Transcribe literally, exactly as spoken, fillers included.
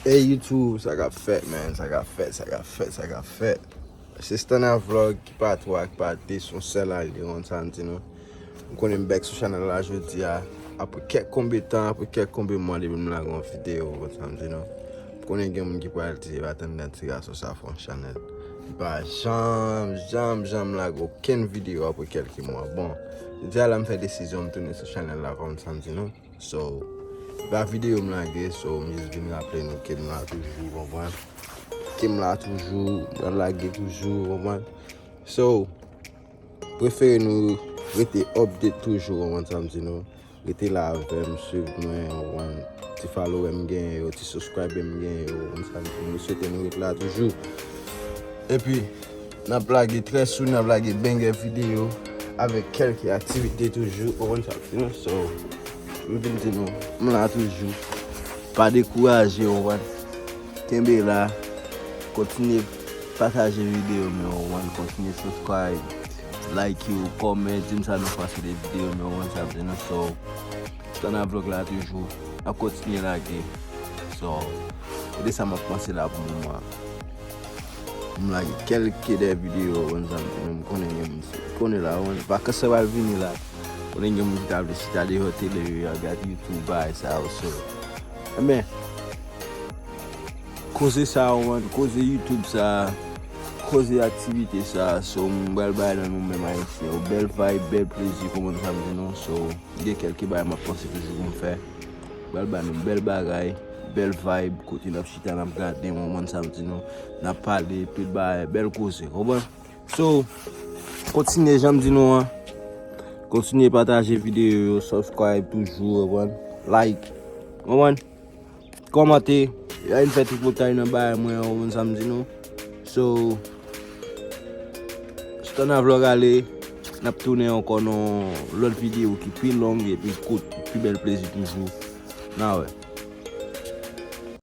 Hey YouTube, sa k ap fèt, man? Sa k ap fèt, sa k ap fèt, sa k ap fèt? Se Stana Vlog ki pa twa, ki pa de, se yon sèl al li, ou konn sa m di nou. M konnen m bèk sou chanèl la jodi a. Apre kèk konbe tan, apre kèk konbe mwa depi m lage yon videyo, ou konn sa m di nou. M konnen gen moun ki pral di, "E pa tann nan ti gason sa fè yon chanèl." Li pa janm, janm, janm lage okenn videyo apre kèlke mwa. Bon, jodi a la m fè desizyon m tounen sou chanèl la, ou konn sa m di nou. So, se pa videyo m lage, so m jis vin raple nou ke m la toujou, konprann? Ke m la toujou, m pral lage toujou, konprann? So, prefere nou rete update toujou, konprann sa m di nou? Rete la avè m, swiv mwen, konprann? Ti follower m genyen yo, ti subscriber m genyen yo, konprann sa m di nou? M swete nou rete la toujou. Epi, n ap lage trè sou, n ap lage banger videyo avèk kèlke aktivite toujou, ou konn sa m di nou. So, m vin di nou, m la toujou. Pa dekouraje, ou konprann? Kenbe la, kontinye pataje videyo m yo, ou konprann? Kontinye subscribe, like yo, comment, di m sa nou panse de videyo m yo, ou konn sa m di nou. So, Stana Vlog la toujou, n ap kontinye lage. So, se de sa m ap panse la pou moman. M lage kèlke de videyo, ou konn sa m di nou, m konnen gen moun ki konnen la, ou konn vakans sa pral vini la. Konnen gen moun ki ta vle chita deyò tele yo, y ap gade YouTube, bagay sa yo, so. Enben, koze sa, ou konn, koze YouTube sa, koze aktivite sa, so, m pral bay nan nou menm Ayisyen yo. Bèl vibe, bèl plezi, konprann sa m di nou, so, gen kèlke bagay m ap panse toujou pou m fè. Pral ba nou bèl bagay, bèl vibe, kote n ap chita, n ap gade, w konprann sa m di nou, n ap pale, pil bagay, bèl koze, konprann? So, kontinye jan m di nou an, kontinye pataje videyo yo, subscribe toujou, konprann? Like, konprann? Kòmante, y a vin fè tripotay nan bagay mwen, w konprann sa m di nou? So, Stana Vlog ale, n ap tounen ankò nan lòt videyo ki pi long epi kout, pi bèl plezi toujou. N a wè.